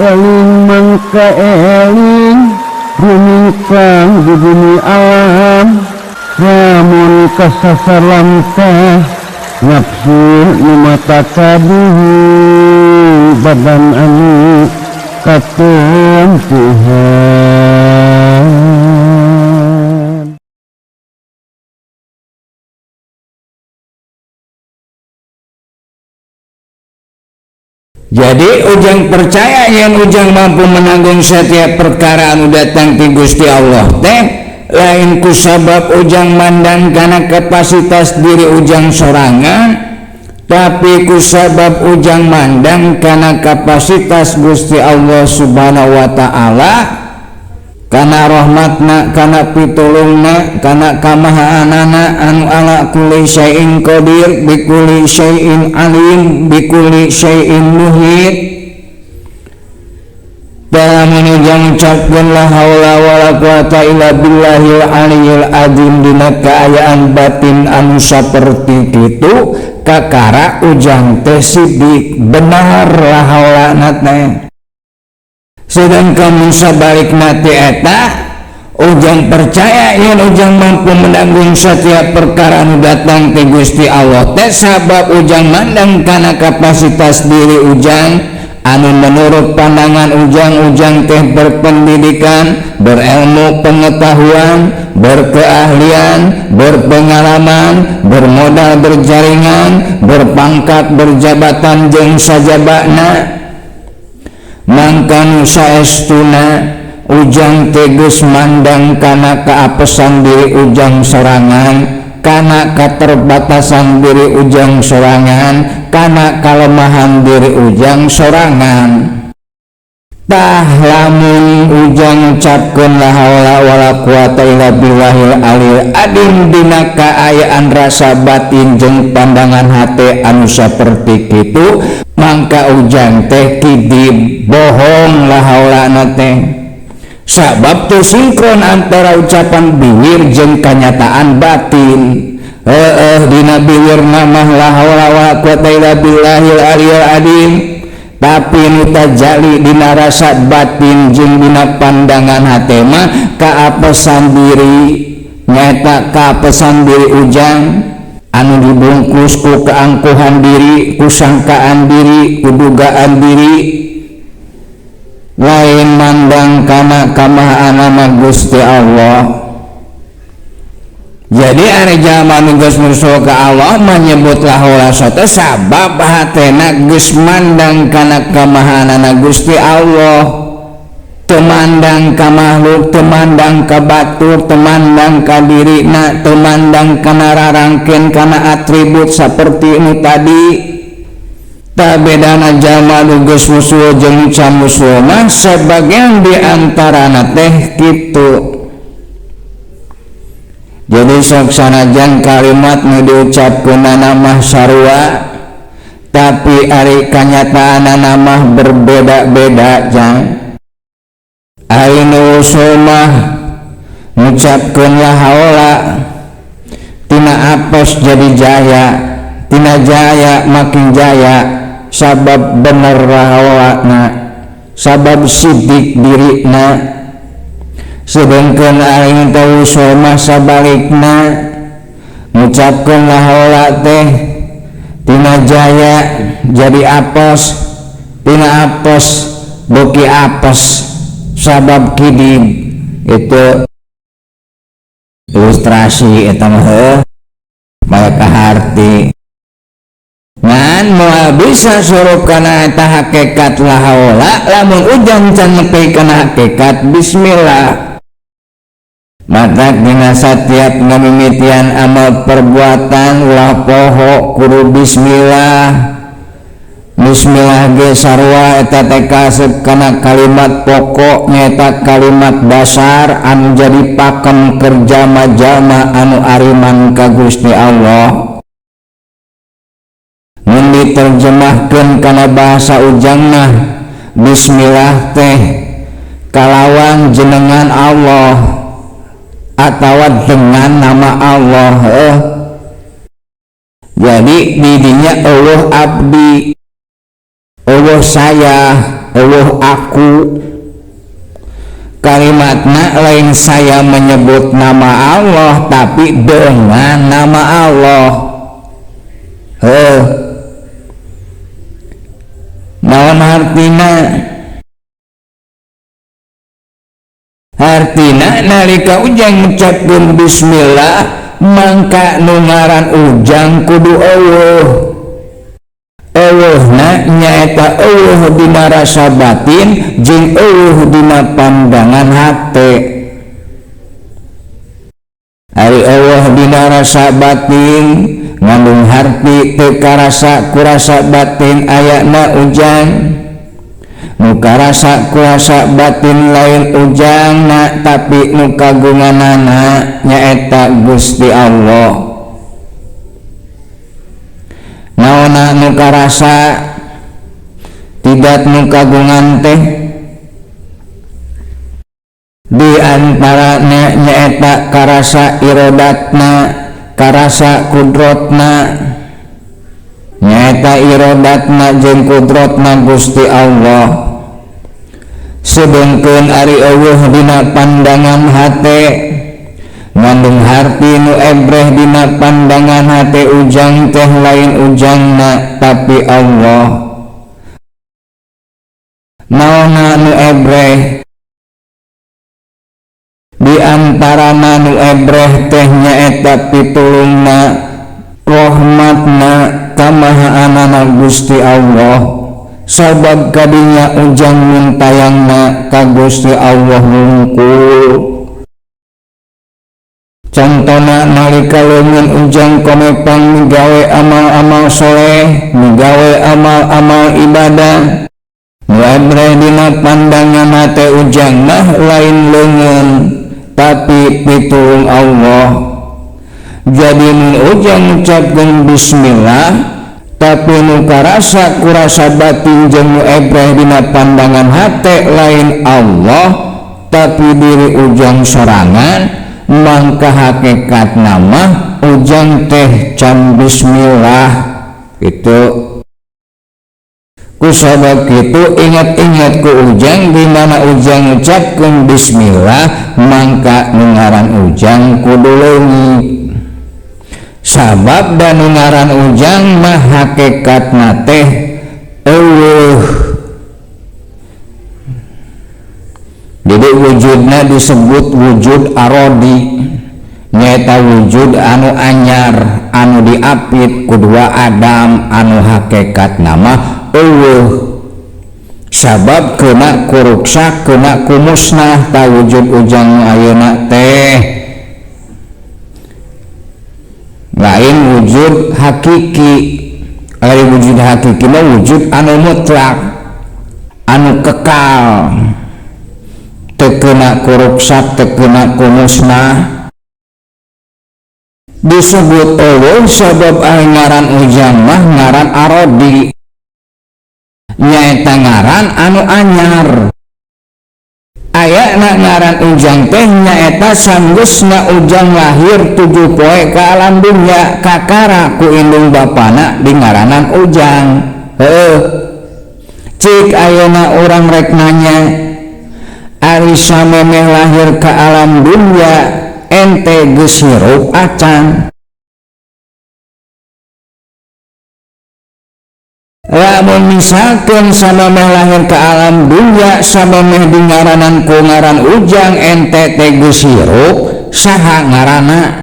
Eling mangka eling rumingkang di bumi alam, lamun kasasar lamtah nafsu nu mata kaduhu badan anu katempuhan. Jadi ujang percaya yang ujang mampu menanggung setiap perkara anu datang ti Gusti Allah teh lain ku sabab ujang mandang kana kapasitas diri ujang sorangan, tapi ku sabab ujang mandang kana kapasitas Gusti Allah Subhanahu wa taala, kana rahmatna, kana pitulungna, kana kamahaanana anu ala kulli syai'in qadir, bi kulli syai'in alim, bi kulli syai'in muhit. Lamun ujang ucapkeun la haula wala quwata illa billahil aliyil azim dina kaayaan batin anu saperti kitu, kakara ujang teh sidik benar la haulana teh. Sedangkan musa balik mati eta ujang percaya yen ujang mampu menanggung setiap perkara anu datang ti Gusti Allah teh sabab ujang mandang kana kapasitas diri ujang anu menurut pandangan ujang, ujang teh berpendidikan, berilmu pengetahuan, berkeahlian, berpengalaman, bermodal, berjaringan, berpangkat, berjabatan jeung sajabana. Mangka nu saestuna ujang teh geus mandang kana kaapesan diri ujang sorangan, kana keterbatasan diri ujang sorangan, kana kalemahan diri ujang sorangan. Tah lamun ujang ucapkeun la haula wala quwata illa billahil aliyil azim dina kaayaan rasa batin jeung pandangan hate anu saperti kitu, mangka ujang teh kidib bohong la haulana teh. Sabab teu sinkron antara ucapan bibir jeung kanyataan batin. Heeh, dina bibirna mah la haula wala quwata illa billahil aliyil azim, tapi nu tajali dina rasa batin jeung dina pandangan hate mah kaapesan diri, nyaeta kaapesan diri ujang anu dibungkus ku keangkuhan diri, ku sangkaan diri, ku dugaan diri, lain mandang kana kamahaanana Gusti Allah. Jadi ari jalma nu geus musuh ka Allah menyebut la haula teh sabab hatena geus mandang kana kamahaanana Gusti Allah, teu mandang ka makhluk, teu mandang ka batur, teu mandang ka dirina, teu mandang kana rarangkeun kana atribut saperti nu tadi. Tah bedana jalma nu geus musuh jeung can musuh mah sebagian di antarana teh kitu. Jadi sok sanajan kalimat nu diucapkeunana mah sarua, tapi ari kanyataanana mah berbeda-beda jang. Ari nu usul mah ngucapkeun la haula tina apes jadi jaya, tina jaya makin jaya, sabab bener la haulana, sabab sidik dirina. Sedangkan ari nu teu usul mah sabalikna ngucapkeun la haula teh tina jaya jadi apes, tina apes beuki apes, sabab kidib. Itu ilustrasi eta mah heuh maya kaharti. Ngan moal bisa surup kana eta hakikat la haula lamun ujang can nepi kana hakikat bismillah. Maka dina satiap ngamimitian amal perbuatan ulah poho kudu bismillah. Bismillah ge sarua eta teh kasep kana kalimat pokok, nyaeta kalimat dasar anu jadi pakem kerja jalma anu ariman ka Gusti Allah. Mun diterjemahkeun kana bahasa ujang mah bismillah teh kalawan jenengan Allah atawa dengan nama Allah. Jadi didinya Allah abdi, Allah saya, eueuh aku. Kalimatna lain saya menyebut nama Allah tapi dengan nama Allah. Heuh. Naon artina? Artina nalika ujang ngucapkeun bismillah mangka nu ngaran ujang kudu eueuh. Eueuhna nyaeta eueuh dina rasa batin jeung eueuh dina pandangan hate. Ari eueuh dina rasa batin ngandung harti teu karasa ku rasa batin ayana ujang. Nu karasa ku rasa batin lain ujangna tapi nu kagunganana nyaeta Gusti Allah. Naona nu karasa tidak nu kagungan teh di antarana nyaeta karasa irodatna, karasa kudrotna. Nyaeta irodatna jeung kudrotna Gusti Allah. Sedengkeun ari eueuh dina pandangan hate ngandung harti nu ebreh dina pandangan hate ujang teh lain ujangna tapi Allah. Naonna nu ebreh? Di antarana nu ebreh teh nyaeta pitulungna, rahmatna, kamahaanana Gusti Allah. Sabab kadinya ujang mintayangna ka Gusti Allah wungkul. Contona nalika leungeun ujang komepang migawe amal-amal soleh, migawe amal-amal ibadah, nu ebreh dina pandangan hate ujang mah lain leungeun tapi pitulung Allah. Jadi mun ujang ngucapkeun bismillah tapi nu karasa kurasa batin jeung nu ebreh dina pandangan hate lain Allah tapi diri ujang sorangan, mangka hakikat nama ujang teh can bismillah gitu. Kusabab kitu ingat-ingat ku ujang di mana ujang ngucapkeun bismillah mangka nu ngaran ujang kudu leungit. Sabab dan nu ngaran ujang mah hakikatna teh eueuh. Jadi wujudna disebut wujud arodi, nyaeta wujud anu anyar anu diapit ku dua Adam anu hakikatna mah eueuh. Sabab kena ku ruksak kena ku musnah ta wujud ujang ayeuna teh lain wujud hakiki. Ari wujud hakiki mah wujud anu mutlak anu kekal, teu kena ku ruksak teu kena ku musnah. Disebut eueuh sabab ari ngaran ujang mah ngaran arodi, nyaeta ngaran anu anyar. Ayana ngaran ujang teh nyaeta sanggeusna ujang lahir 7 poe ka alam dunya kakara ku indung bapana dingaranan ujang. Heuh. Cik ayeuna urang rek nanya, ari samemeh lahir ka alam dunya ente geus hirup acan? Lamun misalkan samemeh lahir ke alam dunya samemeh dingaranan ku ngaran ujang ente teh geus hirup, saha ngaranna?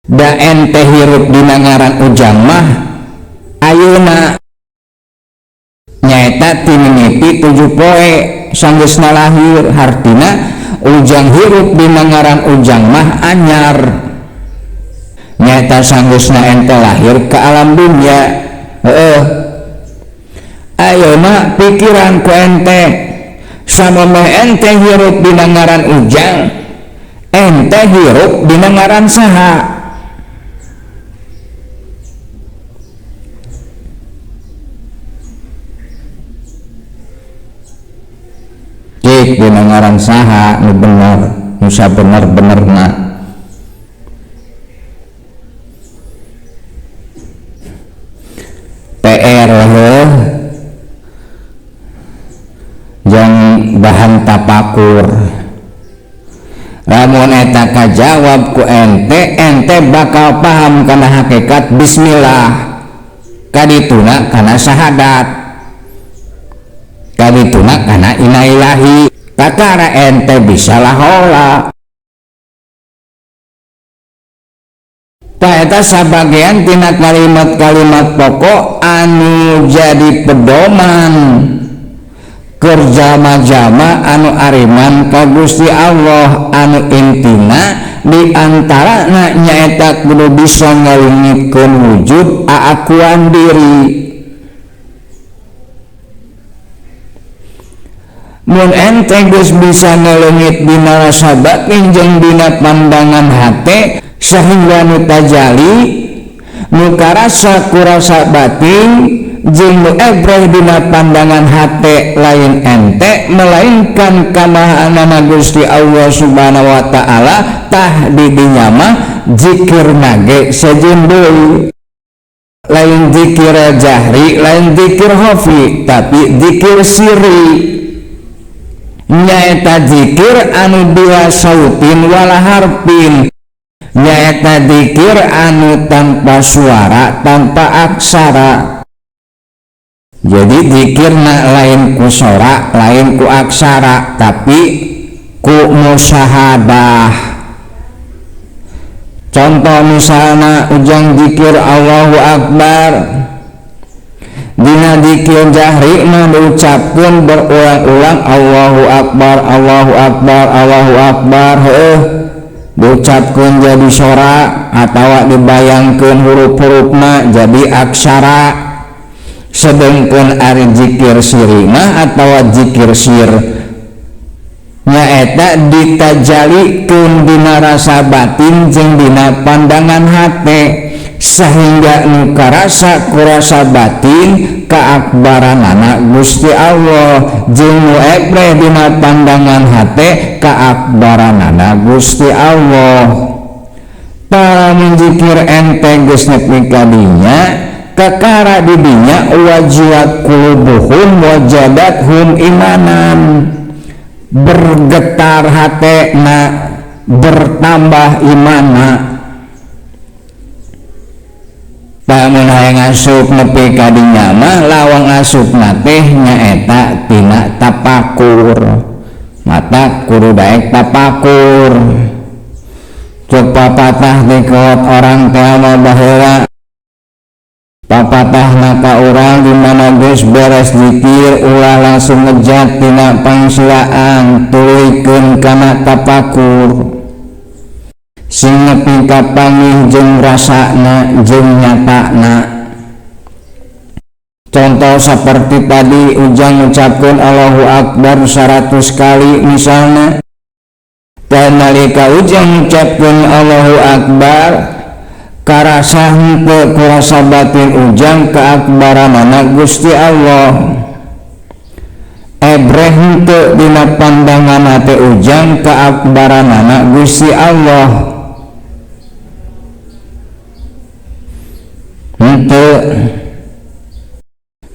Da ente hirup dina ngaran ujang mah ayeuna nyaeta ti mimiti 7 poe sanggeusna lahir, hartina ujang hirup dina ngaran ujang mah anyar, nyaeta sanggeusna ente lahir ke alam dunia. Heeh. Ayeuna pikiran ku ente samemeh ente hirup dina ngaran ujang, ente hirup dina ngaran saha? Cik dina ngaran saha nu bener, nu sabener-benerna? bahan tapakur. Lamun eta kajawab ku ente, ente bakal paham kana hakikat bismillah, kadituna kana syahadat, kadituna kana innalillahi, kakara ente bisa lahola. Tah eta sabagian tina kalimat-kalimat pokok anu jadi pedoman kerjama-jama anu ariman ka Gusti Allah, anu intina di antarana nyaeta kudu bisa ngalungitkeun wujud aakuan diri. Mun ente geus bisa ngalungit dina rasa batin jeung dina pandangan hate sehingga nu tajali nu karasa ku rasa batin jeung nu ebreh dina pandangan hate lain ente melainkan kamahaanana Gusti Allah Subhanahu wa taala, tah di dinya mah zikir nage sejen deui, lain zikir jahri, lain zikir khafi, tapi zikir siri, nyaeta zikir anu bila sautin wala harfin, nyaeta zikir anu tanpa suara, tanpa aksara. Jadi zikirna lain ku sora, lain ku aksara, tapi ku musyahadah. Contoh misalna ujang zikir Allahu Akbar, dina zikir jahri mah diucapkeun berulang-ulang Allahu Akbar, Allahu Akbar, Allahu Akbar, heuh diucapkeun jadi sora atawa dibayangkeun huruf-hurufna jadi aksara. Sedengkeun ari zikir siri mah atawa zikir sir nyaeta ditajalikeun dina rasa batin jeung dina pandangan hate sehingga nu karasa ku rasa batin kaakbaranana Gusti Allah jeung nu ebreh dina pandangan hate kaakbaranana Gusti Allah. Para menjikir ente geus nepi ka dinya kakara didinya wajilat qulubuhum wajadathum imanan, bergetar hatena bertambah imana. Lamun hayang asup nepi ka dinya mah lawang asupna teh nyaeta tina tapakur, mata kudu daek tapakur. Cek papatah dikot orang teh mah baheula papatah maka urang di mana geus beres zikir ulah langsung ngejat tina pangsilaan, tuluykeun kana tapakur sing nepi ka panggih jeung rasana jeung nyatana. Contoh seperti tadi ujang ngucapkeun Allahu Akbar 100 kali misalnya, dan nalika ujang ngucapkeun Allahu Akbar karasa henteu kurasa batin ujang keakbaranana Gusti Allah, ebreh henteu dina pandangan hate ujang keakbaranana Gusti Allah, henteu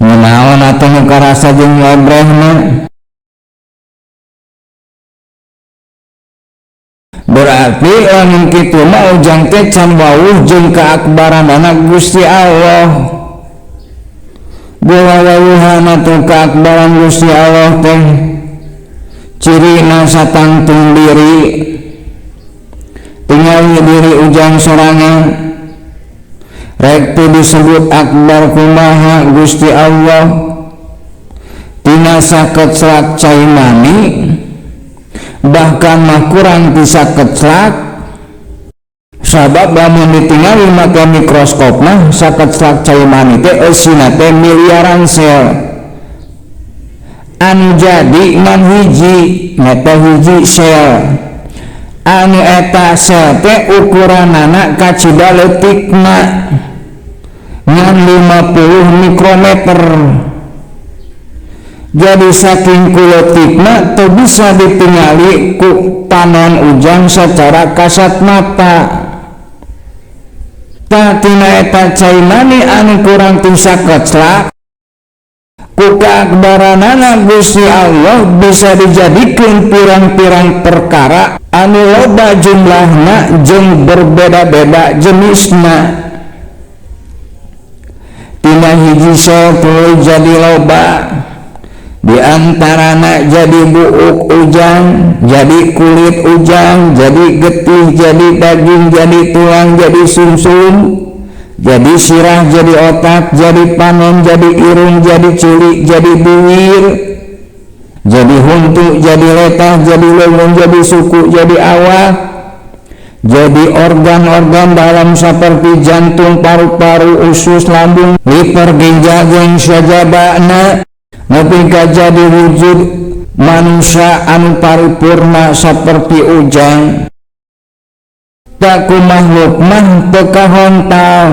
naon atuh nu karasa jeung ebrehna. Berarti lamun kitu mah ujang teh can wawuh jeung kaakbaranana Gusti Allah. Bola wawuhana tuh kaakbaran Gusti Allah teh cirina satangtung diri, tinggal diri ujang sorangan. Rek teu disebut akbar kumaha Gusti Allah tina sakeclak cai mani, bahkan mah kurang bisa keclak, sabab lamun ditingali make mikroskop mah sakeclak cai mani teh eusina teh miliaran sel anu jadi ngan hiji nyata hiji sel anu eta sel teh ukuranana kacida leutikna ngan 50 mikrometer. Jadi saking kuletikna teu bisa ditingali ku panon ujang secara kasat mata. Tah tina eta cai mani anu kurang ti sakeclak Ku kaakbaranana Gusti Allah bisa dijadikeun pirang-pirang perkara anu loba jumlahna jeung berbeda-beda jenisna. Tina hiji sel tuluy jadi loba, di antarana jadi buuk ujang, jadi kulit ujang, jadi getih, jadi daging, jadi tulang, jadi sumsum, jadi sirah, jadi otak, jadi panon, jadi irung, jadi culi, jadi bibir, jadi huntu, jadi letah, jadi leungeun, jadi suku, jadi awak, jadi organ-organ dalam seperti jantung, paru-paru, usus, lambung, liver, ginjal, jeung sajabana, nepi ka jadi wujud manusia anu paripurna seperti ujang. Tak ku makhluk mah teu kahontal,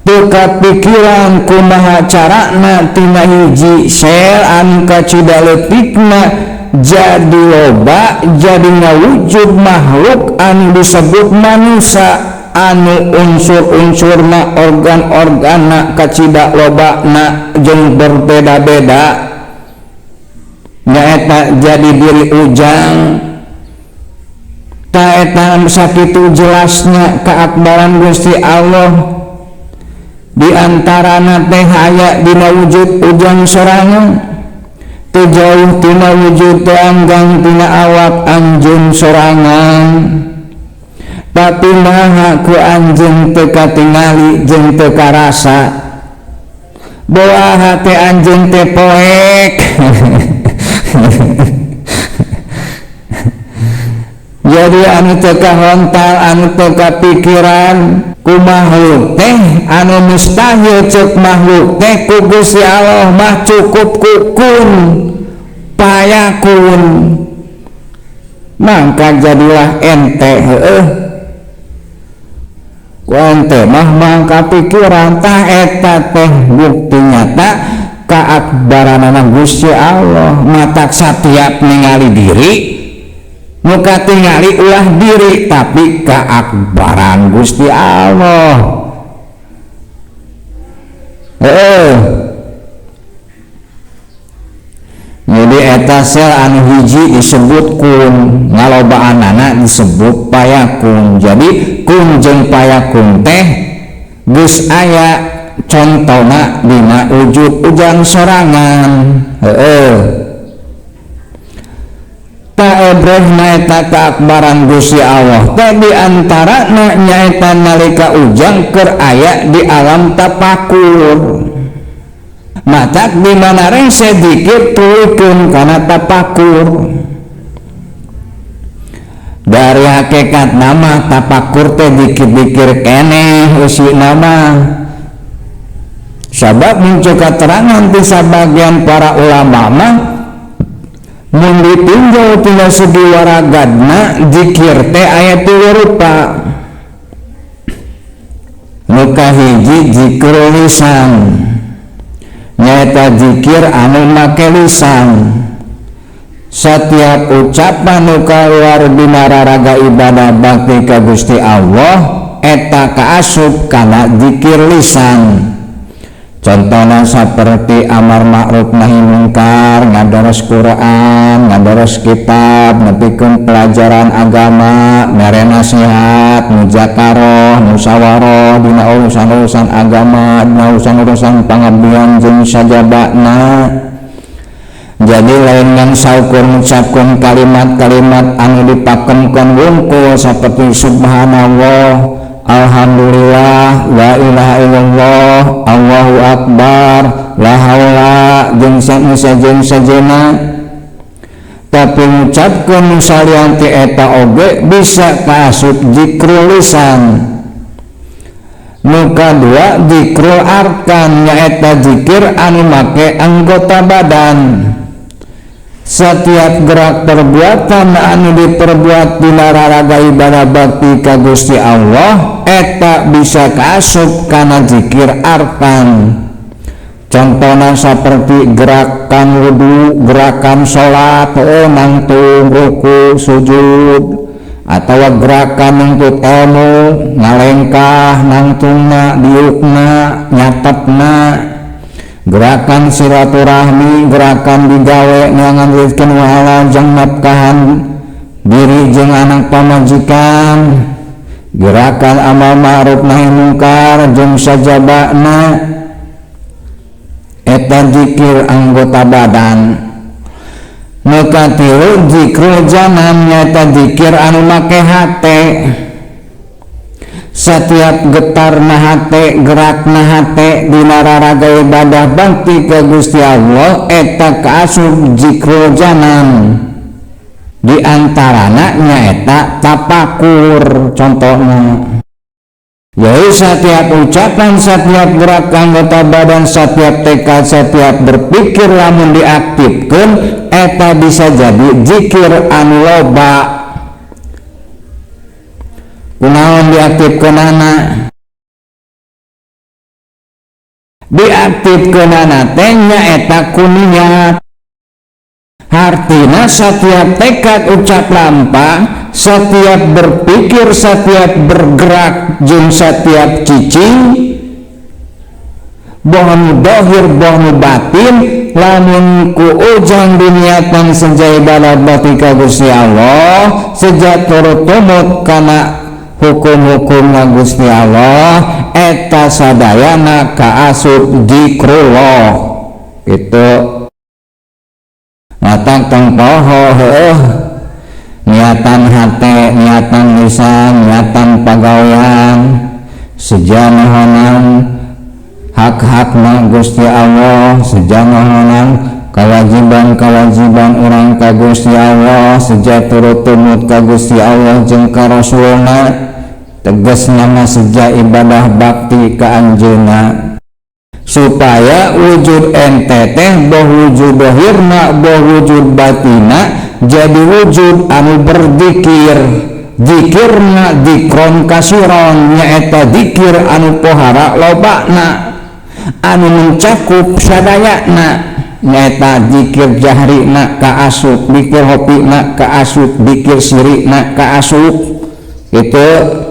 teu kapikiran kumaha carana tina hiji sel anu kacida leutikna jadi loba, jadi ngawujud makhluk anu disebut manusia anu unsur-unsurna organ-organna kacida lobana jeung berbeda-beda, nyaeta jadi diri ujang. Ta eta sakitu jelasnya keakbaran Gusti Allah, di antarana teh aya dina wujud ujang sorangan, teu jauh tina wujud teu anggang tina awak anjeun sorangan, tapi maha ku anjeun teu katingali jeung teu karasa, boa hate anjeun teh poek. Jadi anu teu kahontal, anu teu kapikiran ku makhluk teh anu mustahil ceuk makhluk teh ku Gusti Allah mah cukup ku kun payakun, mangka jadilah ente. Heueuh, ku ente mah mangka pikiran. Tah eta teh bukti nyata kaakbaranana Gusti Allah. Matak satiap ningali diri muka tingali ulah diri, tapi keakbaran Gusti Allah. Jadi eta sel anu hiji disebut kun, ngalobaanana disebut payakun. Jadi kun jeung payakun teh geus aya contona dina wujud ujang sorangan. Ta ebrehna eta keakbaran Gusti Allah teh di antarana nyaeta nalika ujang keur aya di alam tapakur. Matak di mana rese dikir tuluykeun kana tapakur. Dari hakikat nama tapakur teh dikir-dikir keneh eusi nama. Sabab muncul keterangan ti sabagian para ulama mah mun ditinjau tina segi waragadna zikir teh aya tilu rupa. Nu kahiji zikir lisan, nyaeta zikir anu make lisan. Setiap ucapan nu kaluar dina raraga ibadah bakti ka Gusti Allah eta kaasup kana zikir lisan. Contohnya seperti amar ma'ruf nahi mungkar, ngadaros Quran, ngadaros kitab, nepikeun pelajaran agama, mere nasihat, muzakaroh, musyawarah dina urusan-urusan agama, dina urusan-urusan pangabdian jeung sajabana. Jadi lain ngan saukur ngucapkeun kalimat-kalimat anu dipakemkeun wungkul seperti subhanallah, alhamdulillah, la ilaha illallah, Allahu akbar, la haula jeung sajena. Tapi ngucapkeun nu salian ti eta oge bisa kaasup zikrul lisan. Nu kadua zikrul arkan, nyaeta zikir anu make anggota badan. Setiap gerak perbuatan anu diperbuat dina raraga ibadah bakti ka Gusti Allah eta bisa kaasup kana zikir arkan. Contohna seperti gerakan wudu, gerakan salat, nangtung, ruku, sujud, atau gerakan nuntut ilmu, ngalengkah, nangtungna, diukna, nyatetna, Gerakan silaturahmi, gerakan digawe neangan rezeki nu halal jeung nafkahan diri jeung anak pamajikan, gerakan amal ma'ruf nahi mungkar jeung sajabana, eta zikir anggota badan. Nu katilu zikrul janan, nyaeta zikir anu make hate. Setiap getar na hate, gerak na hate dina raraga ibadah bakti ka Gusti Allah, eta kaasup zikrul janan. Di antarana nyaeta tapakur contohna. Jadi setiap ucapan, setiap gerak anggota badan, setiap tekad, setiap berpikir lamun diaktifkan, eta bisa jadi zikir anu loba. Kunaon diaktifkeunana? Diaktifkeunana teh nyaeta ku niat. Hartina setiap tekad ucap lampah, setiap berpikir, setiap bergerak, jeung setiap cicing, boh nu dohir boh nu batin, lamun ku ujang diniatan seja ibadah bakti ka Gusti Allah, seja turut tumut kana hukum-hukum na Gusti Allah, eta sadayana kaasup zikrullah. Gitu. Matang tong poho heueuh, niatan hate, niatan lisan, niatan pagawean, seja nohonan hak-hakna Gusti Allah, seja nohonan kewajiban-kewajiban urang ka Gusti Allah, seja turut tumut ka Gusti Allah jeung ka Rasulna, tegasna mah seja ibadah bakti ka anjeunna, supaya wujud ente teh boh wujud dohirna boh wujud batina jadi wujud anu berzikir. Zikirna zikron kasiron, nyaeta zikir anu pohara lobana anu mencakup sadayana, nyaeta zikir jahrina kaasup, zikir hopina kaasup, zikir sirina kaasup. Itu.